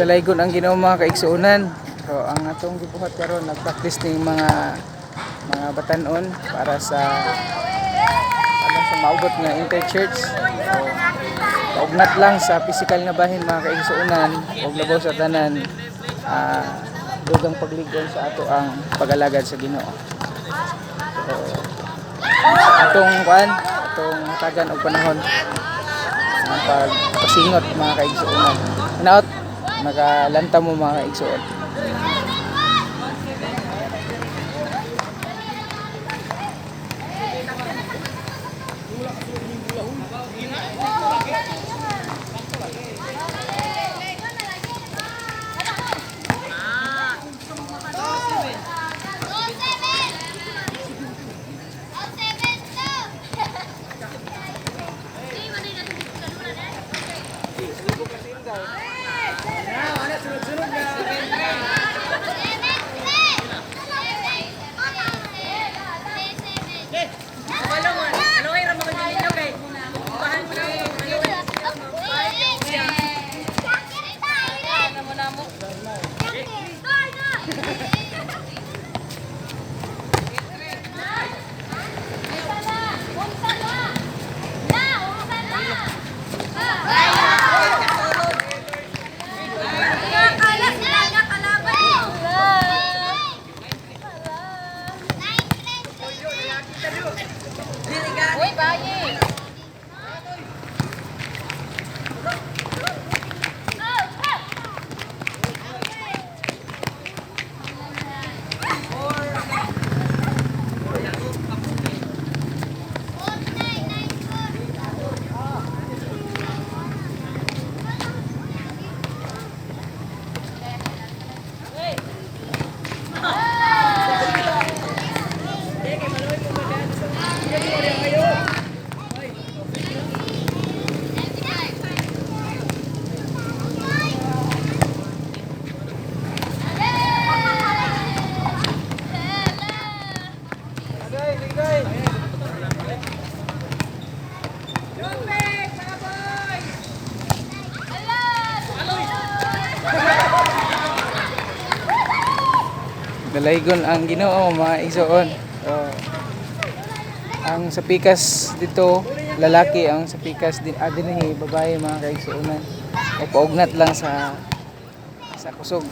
Dalaygon ang Ginoo, mga kaigsuonan. So ang atong gibuhat karon, nagpractice ning mga batanon para sa maubot nga inter-church. So kaugnat lang sa physical nga bahin, mga kaigsuonan, ug labaw sa tanan, dugang pagligon sa ato ang pag-alagad sa Ginoo. So atong kuan, atong hatagan og panahon ang pagpasingot, mga kaigsuonan. Hinaot makalanta mo, mga kaigsuon. Uy, bayi! Dalaygon ang Ginoo, mga igsoon. So, ang sa pikas dito lalaki, ang sa pikas din dinhi babae, mga kaigsuonan. O paugnat lang sa kusog.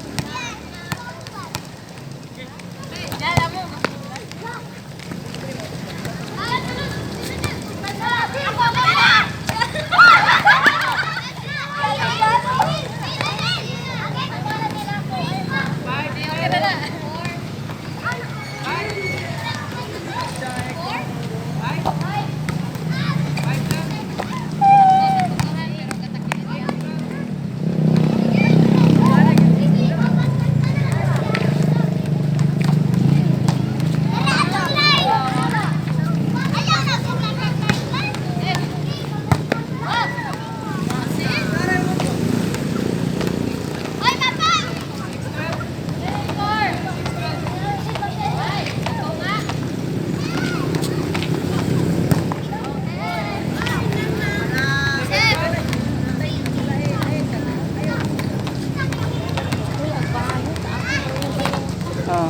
Oh.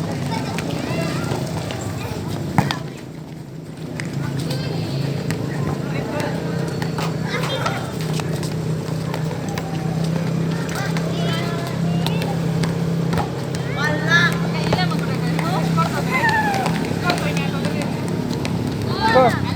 Go.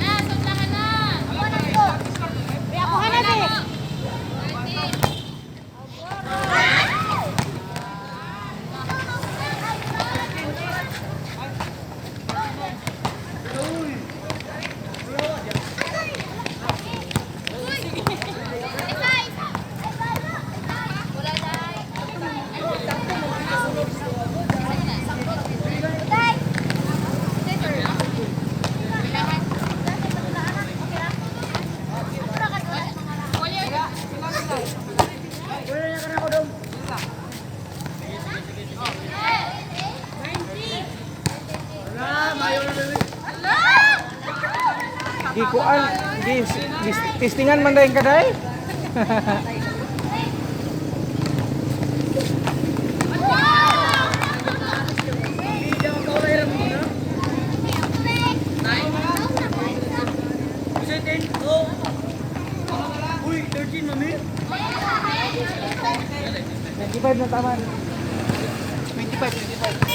Gikuan, gi testingan man dayon kaday. 25 na tama. 25, 25.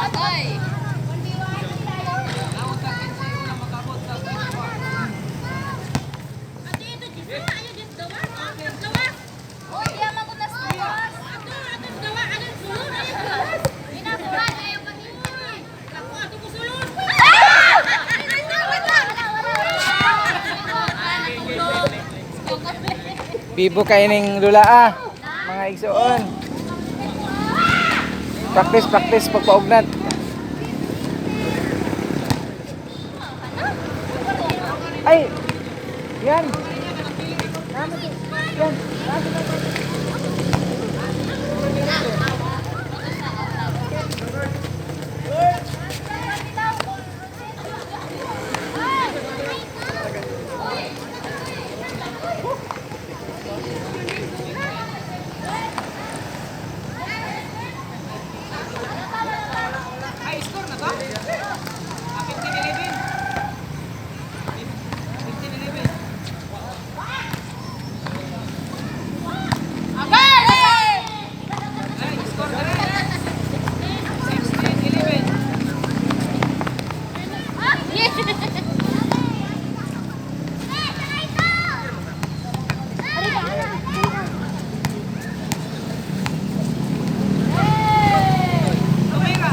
Atay. Bibo kay ning lula ah. Mga igsoon. Practice, practice pagpaugnat. Ay! Yan! Yan! Ay, score na to? Ah, 15-11. 15-11. Ay, score na rin. 16-11. Tumira.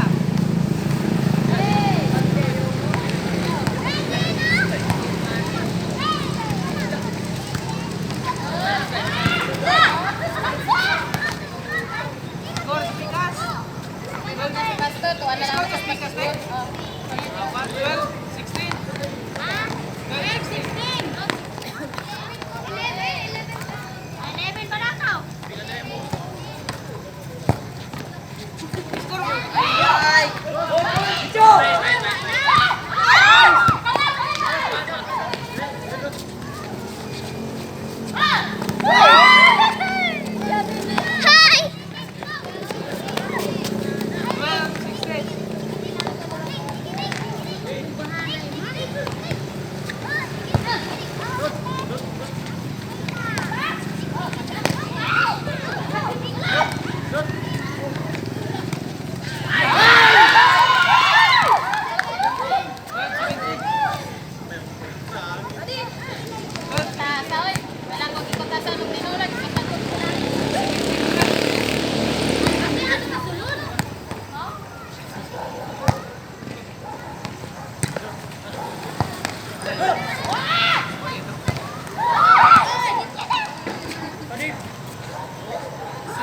Score sa Pikas. Score sa Pikas, te. Ah, 12, 16. 12, 16. Score mo. Hi! 12, 16.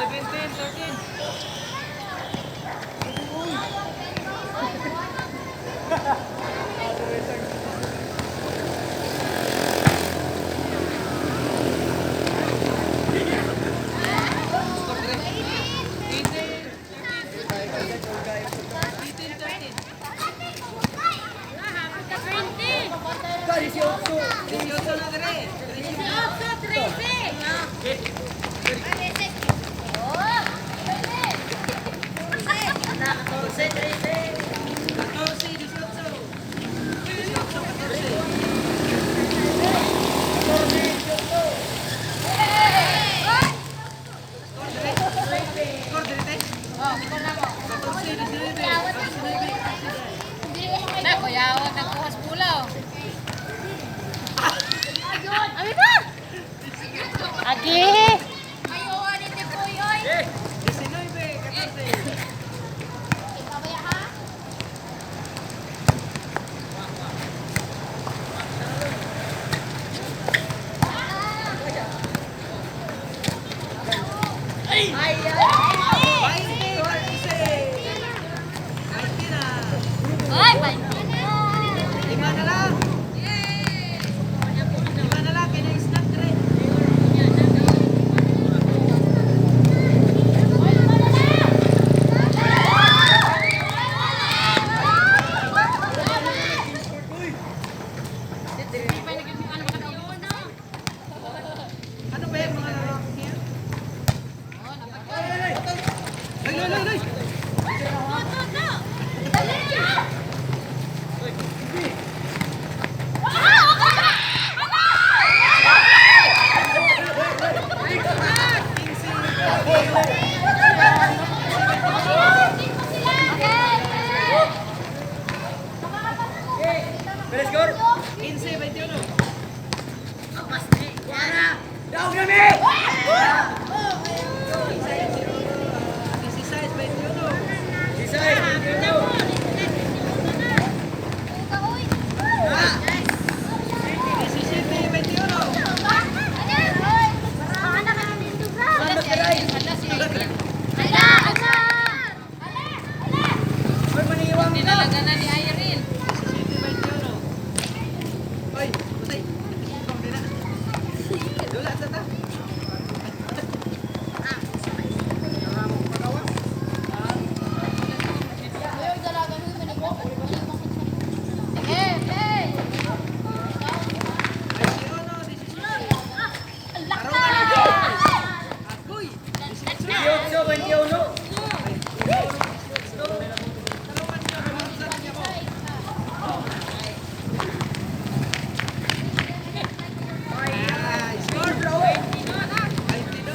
17, 13. Score dire. 18, 13. 18, 13. 18 na dire. 14, 18. 18, 14. Score dire, te. 14, 19, 14, Na, kuyawa, nagkuhas pulaw. Ami ba? Agi! Ay, oo, dito po yun. 19, 14. Ay, bye. Lima na lang. Lima na lang. Kaya snack dire. Ano ba Wala sa ta. Agoy. 18, 21. Score bro. 22.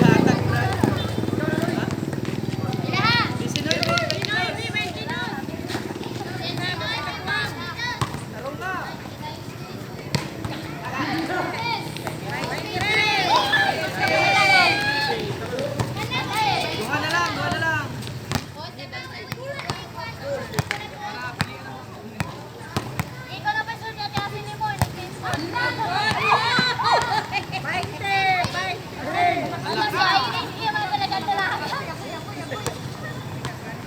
Hatag bro. 19. Tarong na. Duha na lang, duha na lang.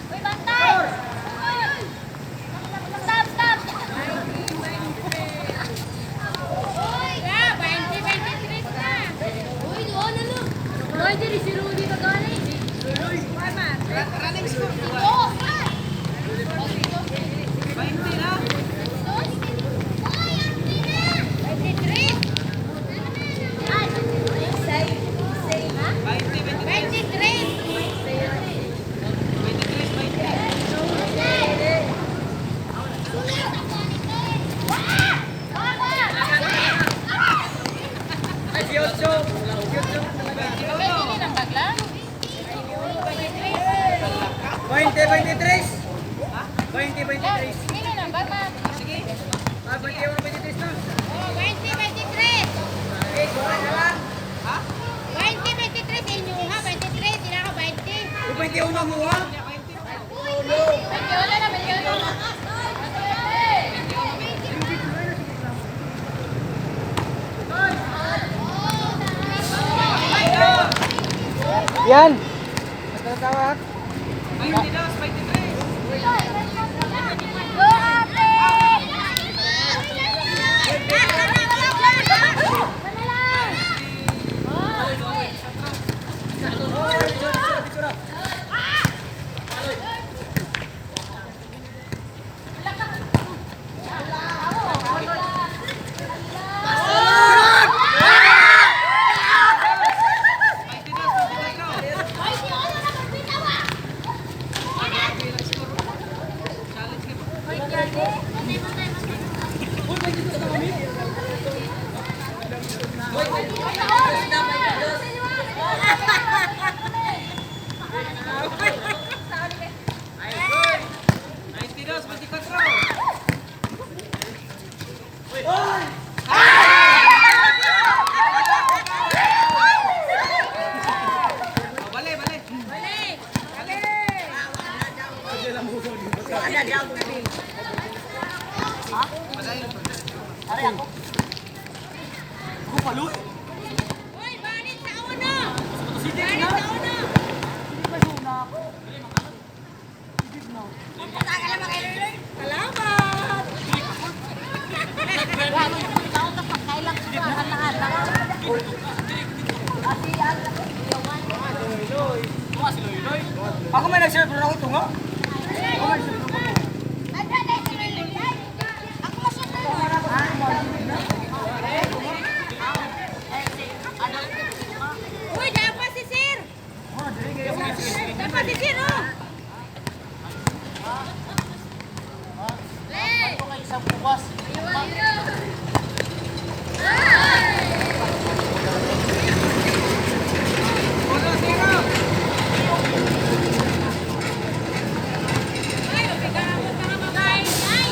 Uy, bantay! Stop, stop! Uy! Uy, doon na lang. Uy, diri si Rudy magaling. Running score. Oh! 20 na. 20, 23. 23, 20. Ay, 18. 20, 23. 20, 23. Sige. Ah, 21, 23 na. Eh, duha na lang. Ha? 21 mo ha? Yan. Mas natawag. 22, 23. Go, ate! 22, 24. Challenge ka ba? Dos, 24. Oh, bale, bale. Ako may nag-serve pero ako tungo. Uy, dapat si Sir! Dapat si Sir, oh! Uno, zero. Ay, mabigamot mga babae. Ay!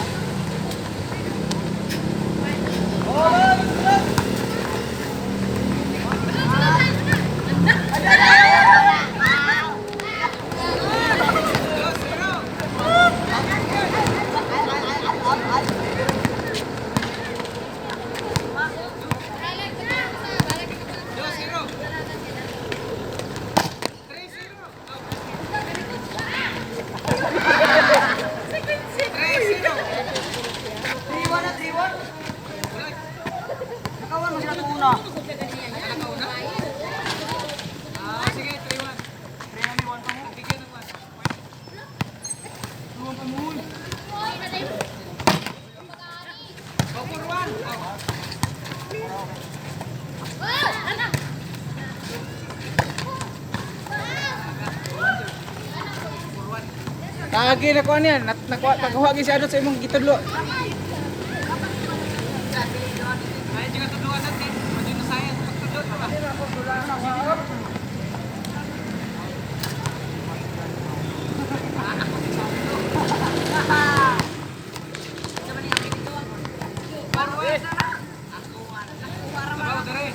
Dos, zero. Go for one. Oh. Ana. Kaagi na kuha niyan. Nakuha, nakuha si Adot sa imong gitudlo. Ay, di ka tudluan natin. Medyo nasayang pagtudlo. Diba? Labaw, dire.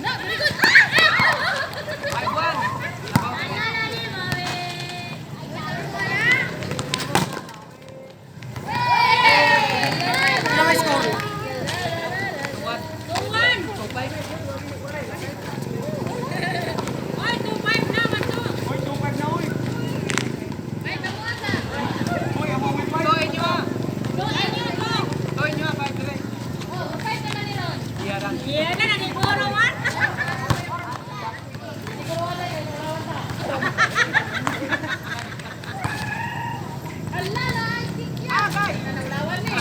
Na, very good. 5-1. Labaw, dire. One. 2-1. 2-5. Oy, 2-5 na, man to. Uy, 2-5 na, uy. Ay, tabuan na. Uy, amo, uy, five. Two inyo ah. Go, inyo, go. Two inyo ah, 5-3. Oh, 5 na na ni Ron. Iya lang. Yeah, na na ni Boro man. Ala, la, I think yan. Naglawan eh.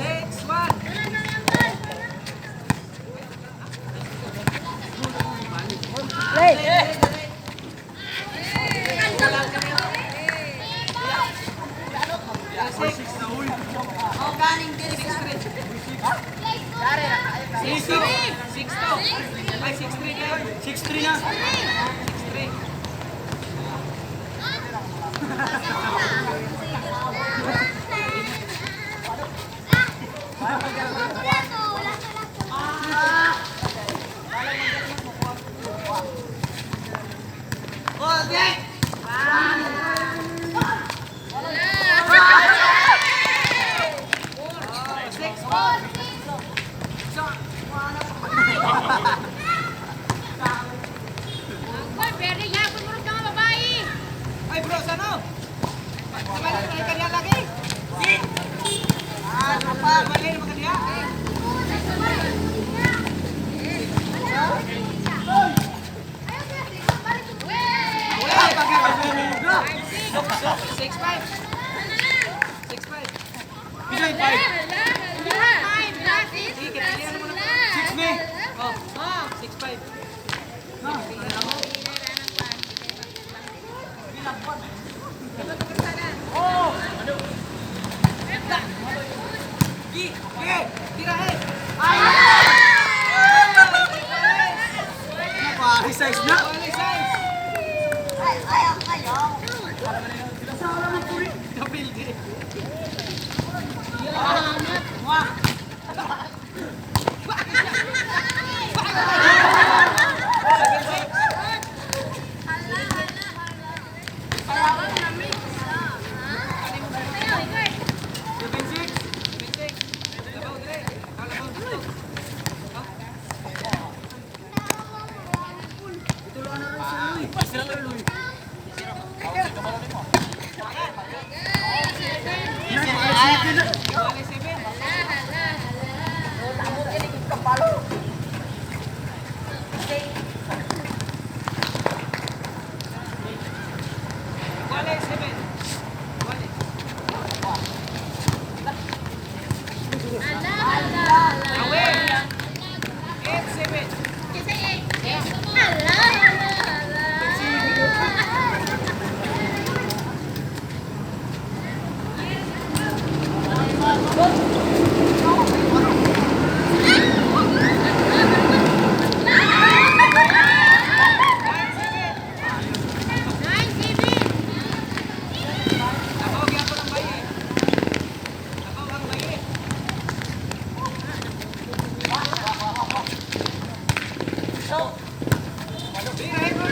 6-1. Wala na lang, bal. Play! Six. Na, uy. Six two. 6-2. Ay, 6-3 kayo. 6-3 na. 6-3. Boy, pwede yapon mo rin ka nga babae. Ay bro, sano? Sabay na kaniya lagi. Si. Ah, apa? Sabay na kaniya. 6-5. 6-5. Bisay, 5. Sige, kailangan mo na. 6 ni. Oh, 6-5. Gi, gi, tira eh. Pare size na. Wala size. Kapil di. 7-6. 7-6. Labaw dire. Ah, labaw dito. Wala 7. Wala 7. Wala. Away. 8-7. Labaw gyapon ang bayi. Labaw ang bayi. Bira, eh, bro.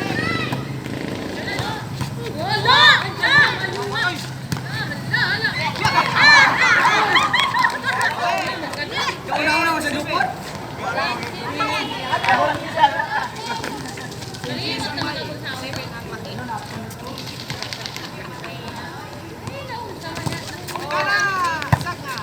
Yung una-una mo sa lupot. Kana! Sak na!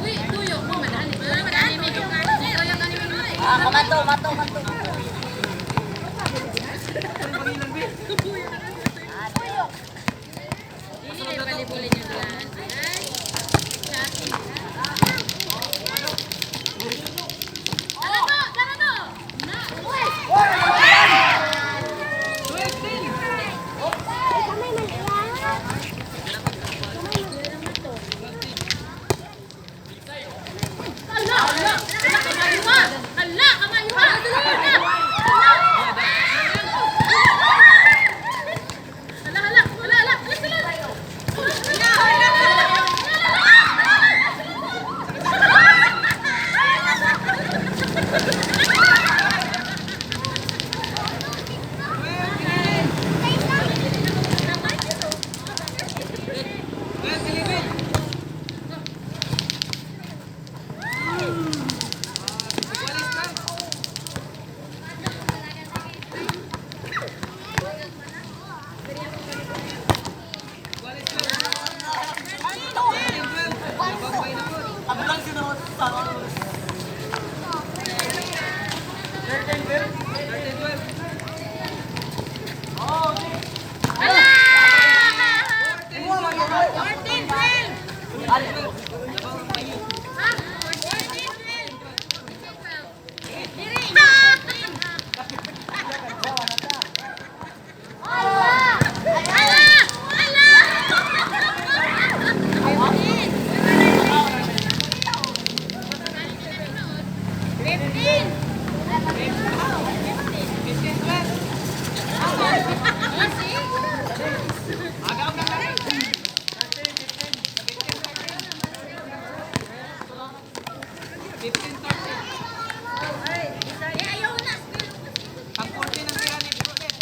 Uy, tuyo mo, madani. Madani, may Ah, kumanto, mato, mato. Hindi na palibulin yung dulaan. Ay, chatting. Tara to! Tara to! Na! Uy! Ala! Ala! Ala! Kamayo ha! Ala! Kamayo ha! Ala! Ala! Ala! Ala! Ala! Ala! Ala! Ala! Ang 14 ang tira ni Prophet.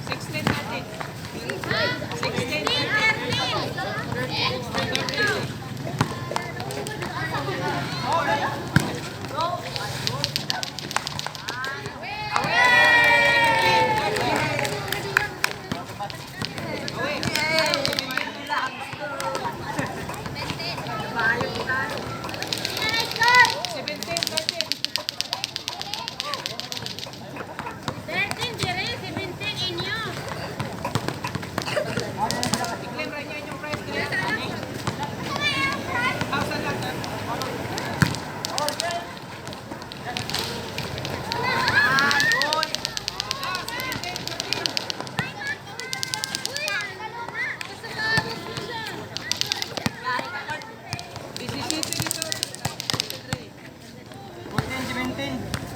16, 13. 16, 13. I-claim right niya inyong prize. Thousand lang.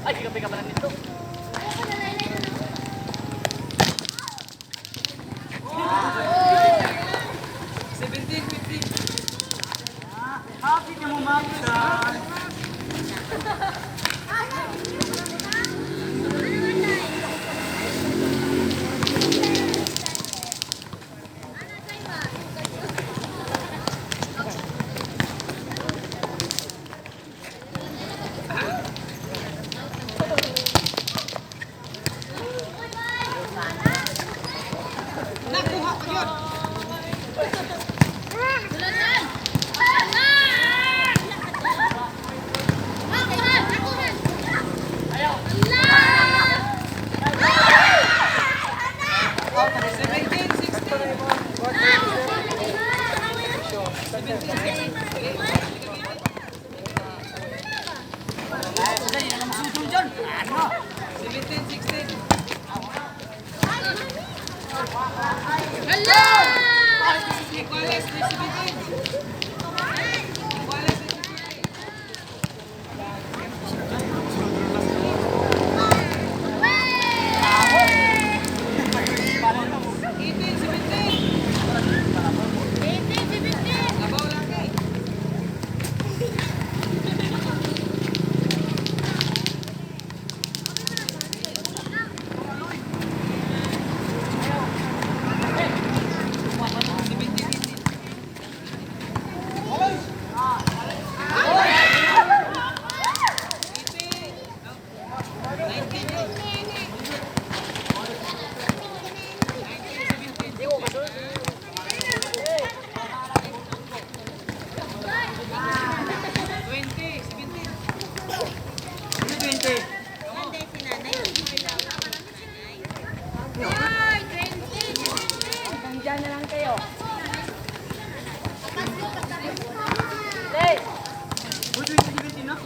Ay, kape ka pala nito. Happy ka mo, ma'am. Nakuha ko yun. Ako, ako. 17-16. Hala! Iguales, 17. Iguales, 17. 18-17. 18-17. Labaw laki. 20-17. 20. Ay, 20-17. Diyan na lang kayo. Okay, 20-18.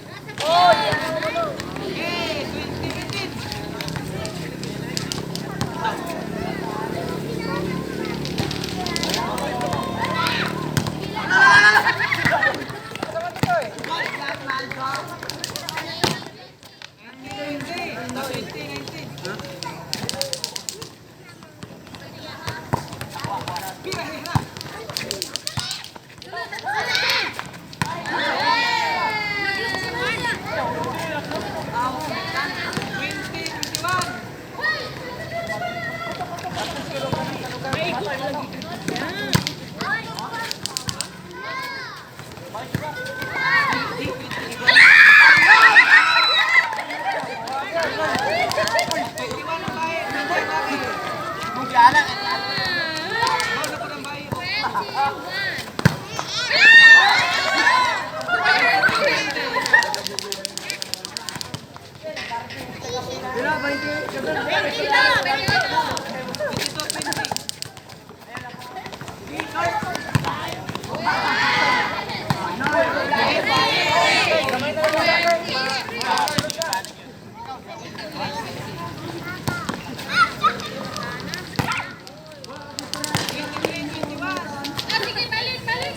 Ah, sige, balik, balik.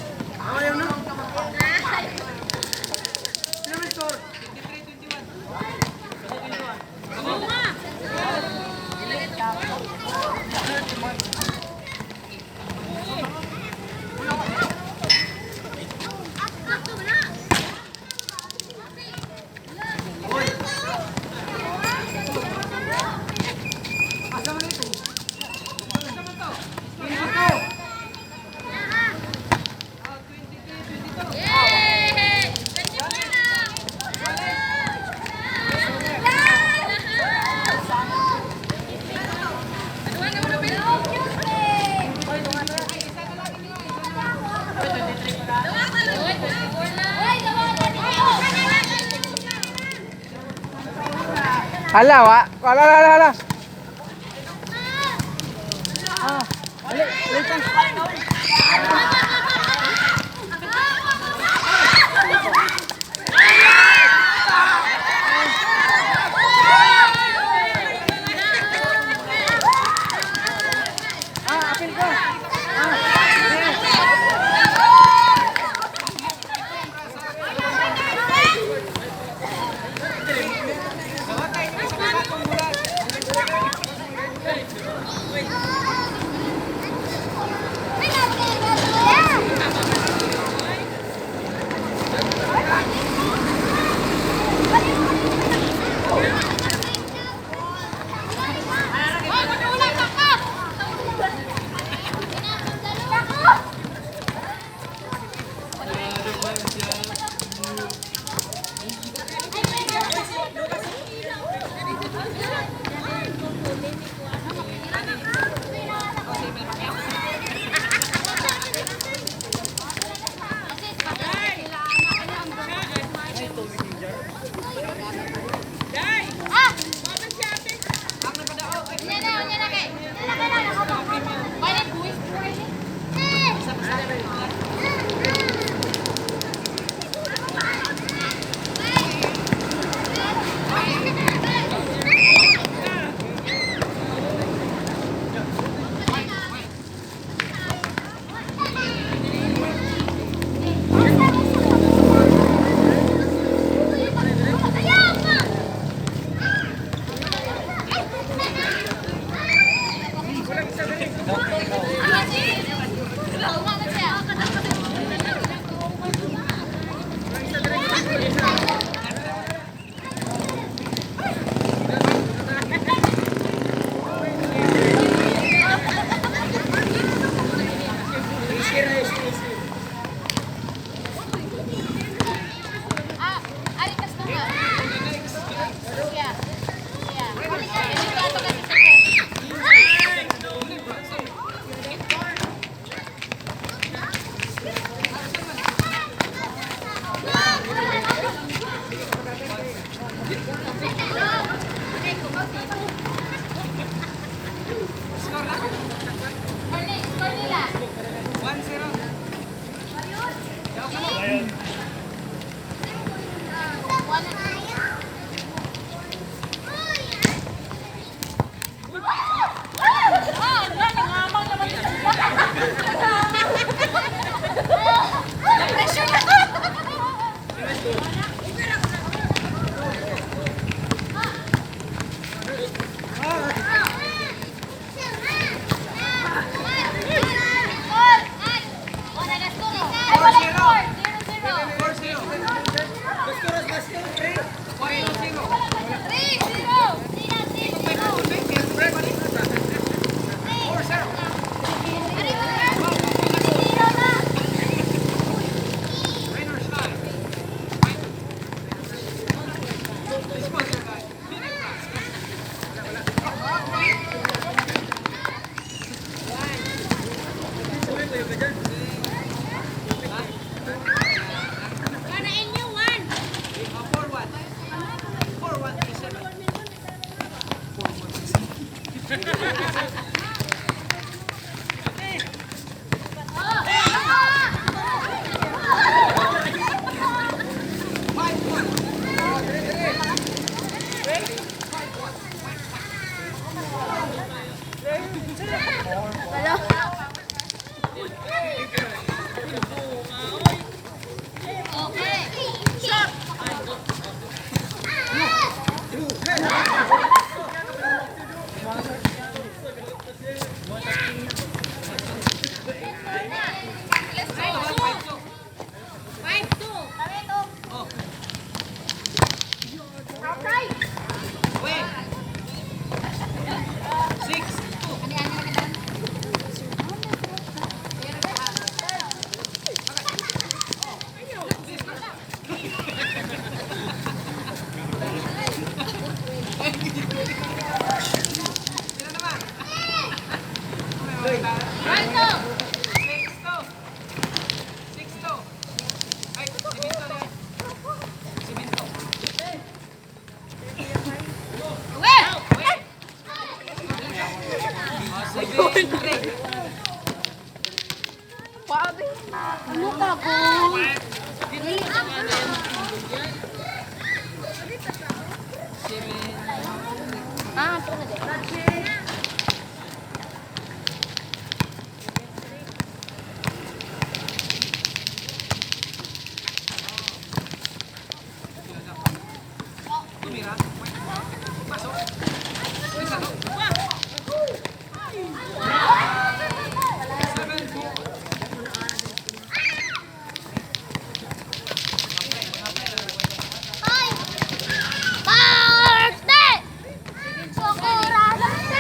Yay! Hala, wa. Hala, hala, hala. Ah, ali, ali pa. Ah, apil ko. Ah, ari kas tunga. Yeah. Yeah. Ito ato kasi sa Score nila. 1-0. Ah, wala, nangamang naman yung Na-pressure na. Ay, wala score. 0-0. 4-0. 3-0. 3-0. Rain or shine. Sponsor guy. Kana inyo, 1. 4-1. 4-1, 3-7. Okay. Shot. 5-2. Wait. 6-2. Sino naman? 1-2. 6-2. 6-2. Ay, siminto na yan. Siminto. Uwe! 7-3. Ano ka po? Ah, ito na din. Tumira. Pasok. Isa to. 7-4. Ay! Parte! Socorro!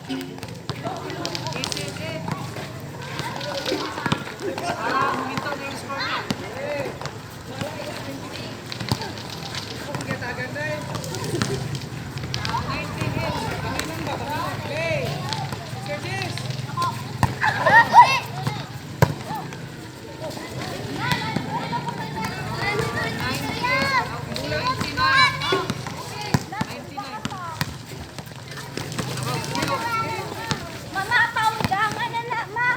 Easy, easy. Ah, huminto na yung score niya. Ah, 19 hit. Kaminan ba? Kaminan. Play. Service. Mama, paundangan na na, ma.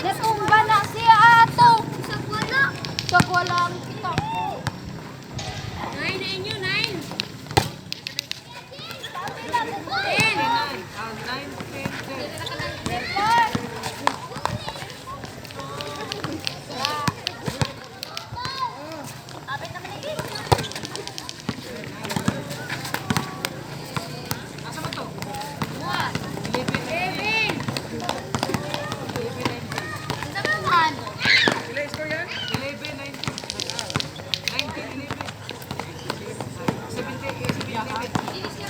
Natumba na si ato. Sa wala. Sa wala ang kita ko. Nine na inyo, nine. 10. Ah, 9, 10, 10. Asa man to? 11, 11, 11, 19. 19, 11. 70, 11.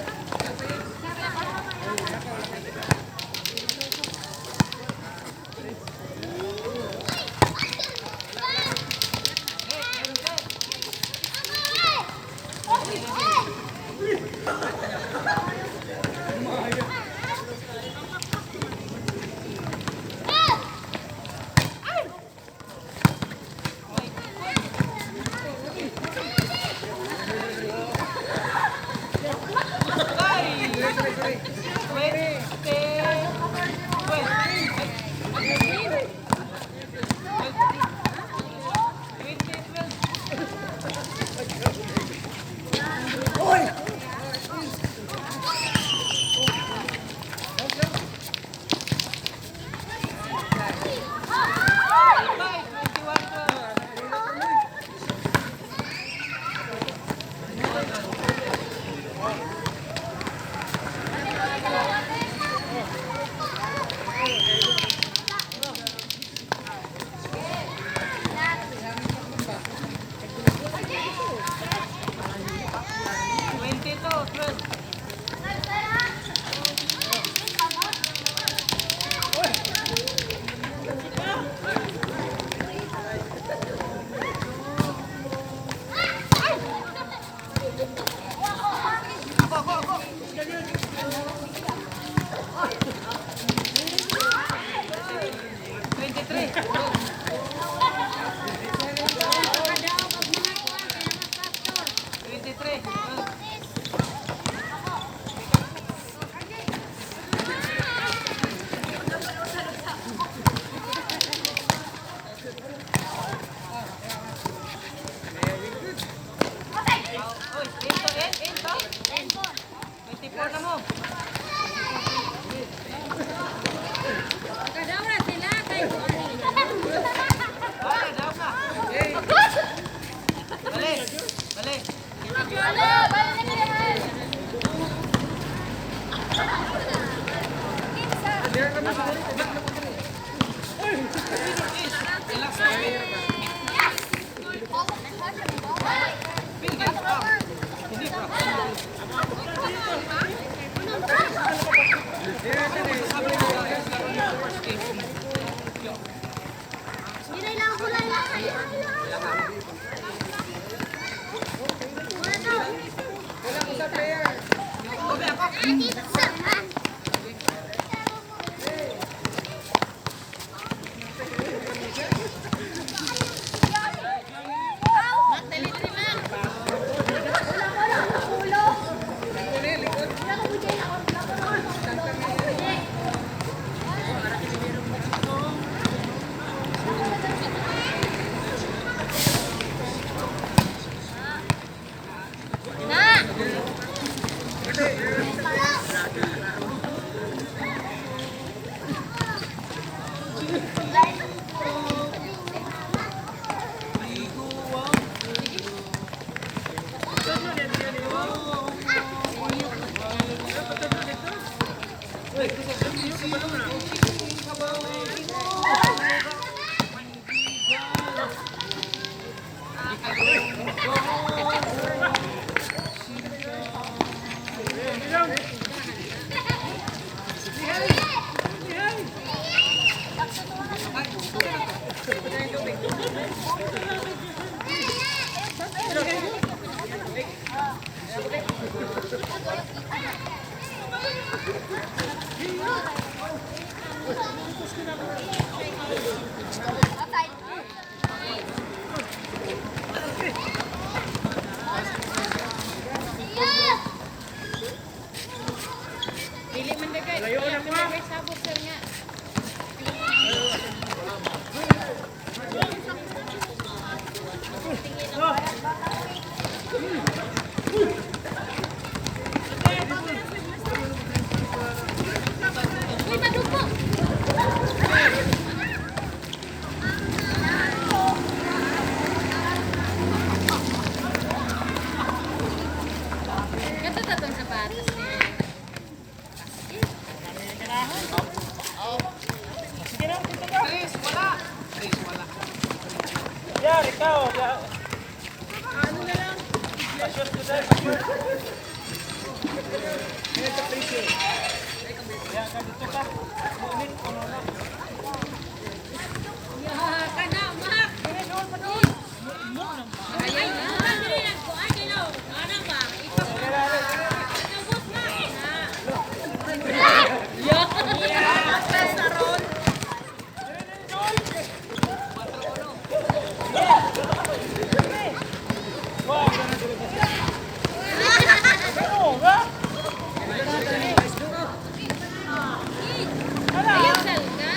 Ay! 20, 12. 20, 12. Bye, 21, 12. 22, 12. Ako, ako, ako. 23. 23. Oy, into, in, into. 24 na mo. Kadaw na sila kay Ah, daw ka. Balik. Balik. Relax na. Pil, guys. Ah, hindi pa. Sabi ko, guys, laro niyo first game. Obe, ako. Dili man dagay. Layo na ko. Sabog sir nga. Uy, madugo. Kato tatong sapatos niya. Tres, wala. Tres, wala. Yar, ikaw. Ano na lang? Pasyon ko dahil, pasyon. Yan, ka dito ka. Ulit, uno na. Ya, kana, mak. Ay, ano ba? Ipag- Ya. Ayaw, salga.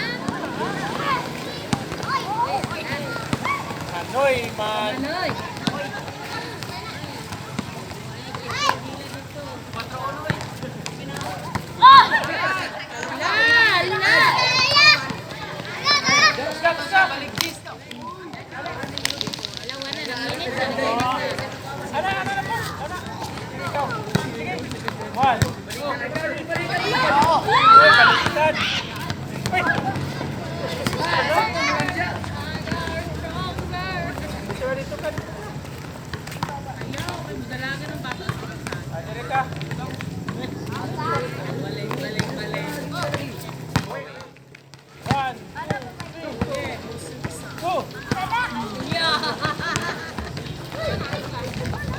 Hanoy, man. Manoy. La, la. Stop, stop. Wala, wala, nanginit na, nanginit na. Ana, ana na po. Ana. Ikaw. Sige. One. Uy, baliktad. Uy. Dito, dito ka. Ah, dire ka. One, two, go.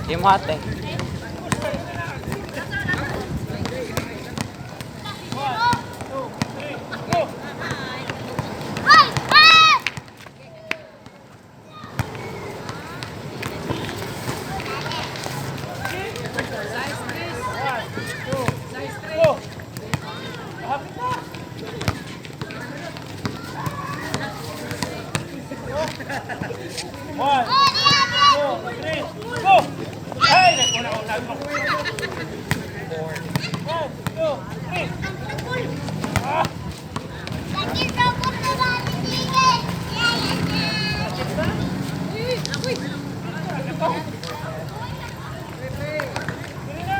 Yung ate. One, two, three, go. One, two, go. Hapit na. One, two, three, go. Ay, naguna-una ko. One, two, three. Ah, dali na.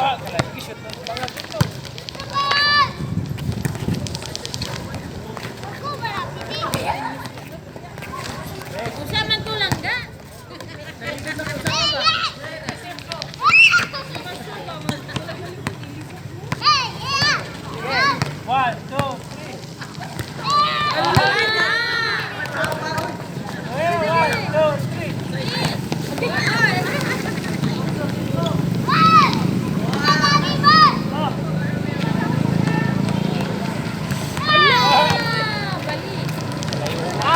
Ah, kalagi, shoot na sa mga dito. Usa man to lang ga. One, two, three. Ala. Okay, one, two, three. Ala, bali. Ah!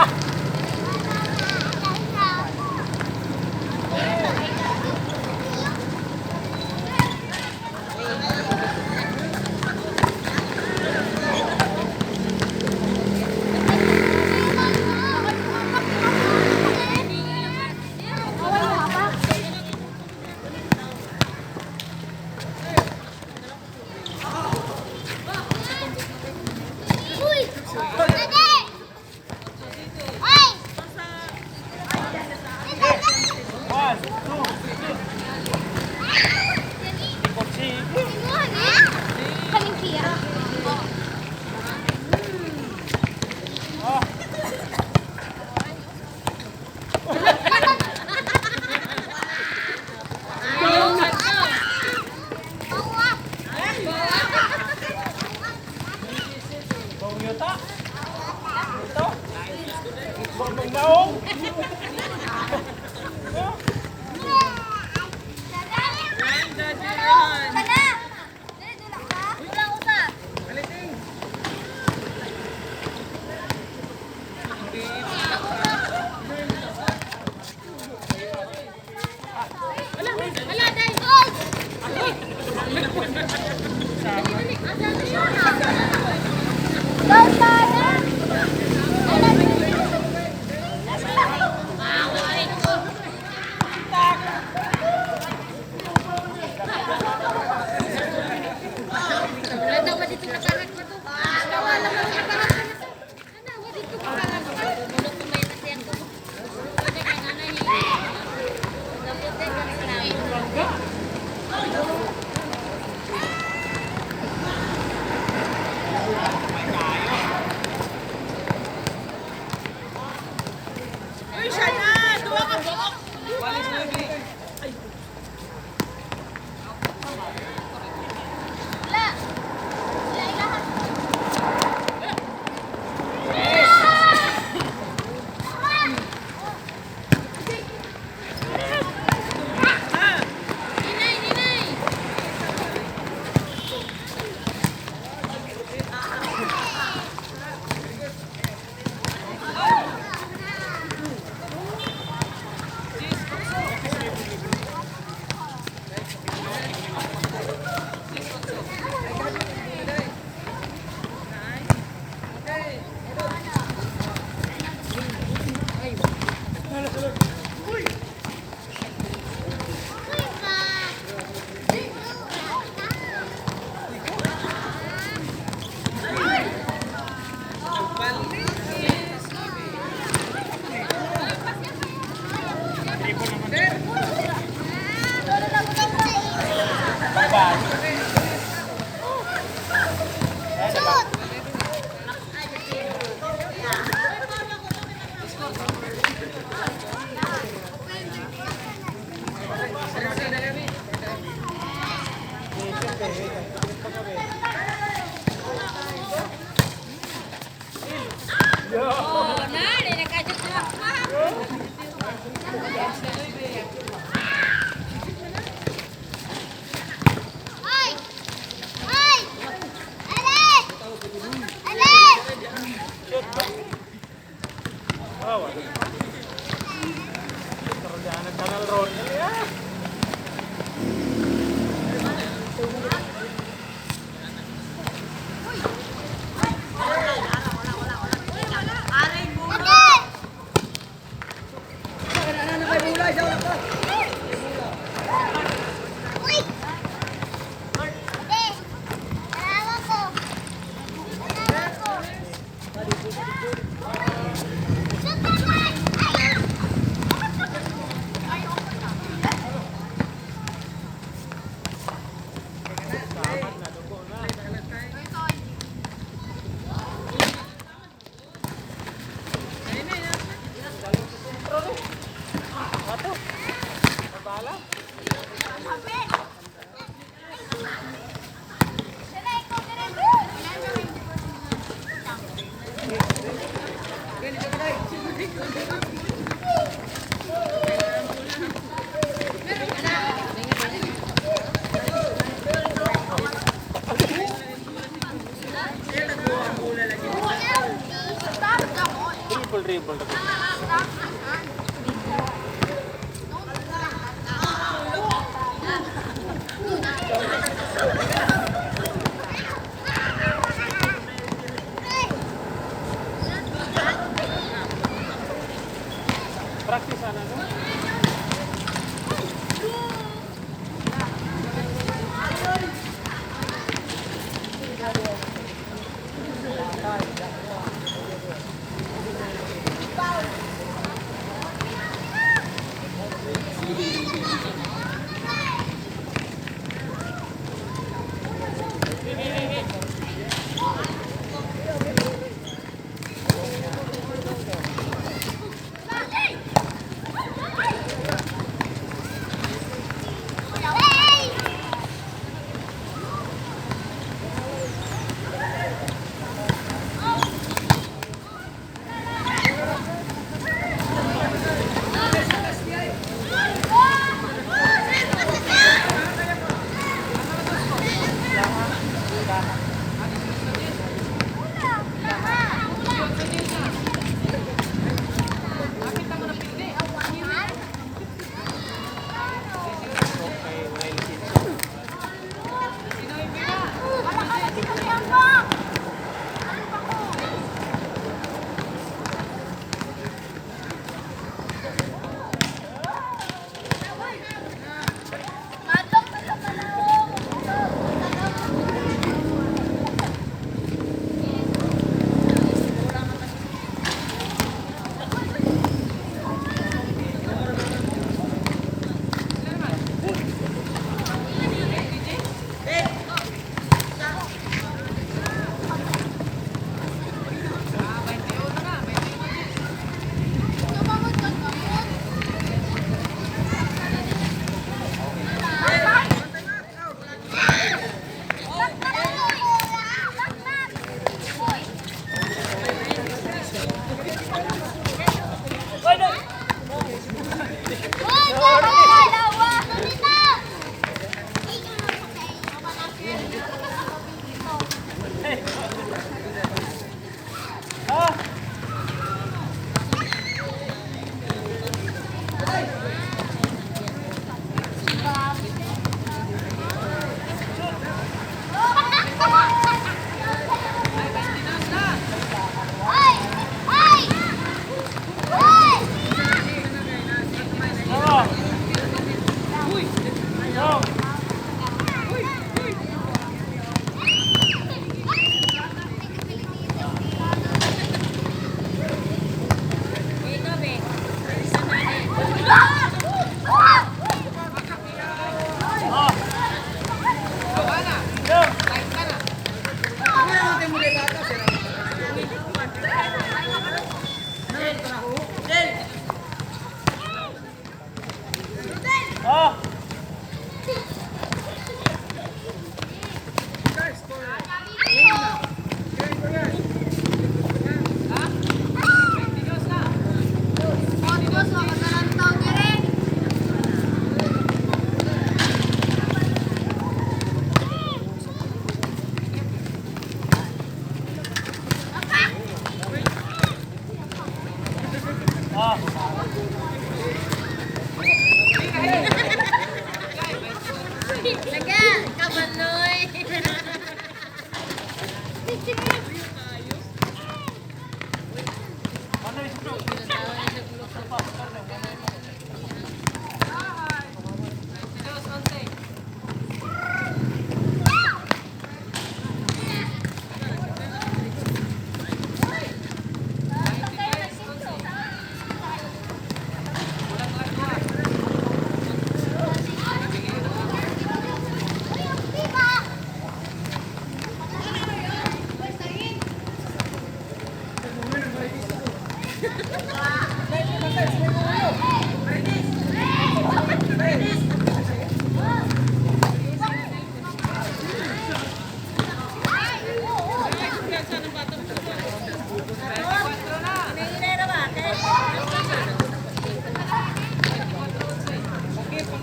Uy! Ate! Ay! One, two, three. Kotse. Kaming Kia. Ah.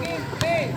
King, play.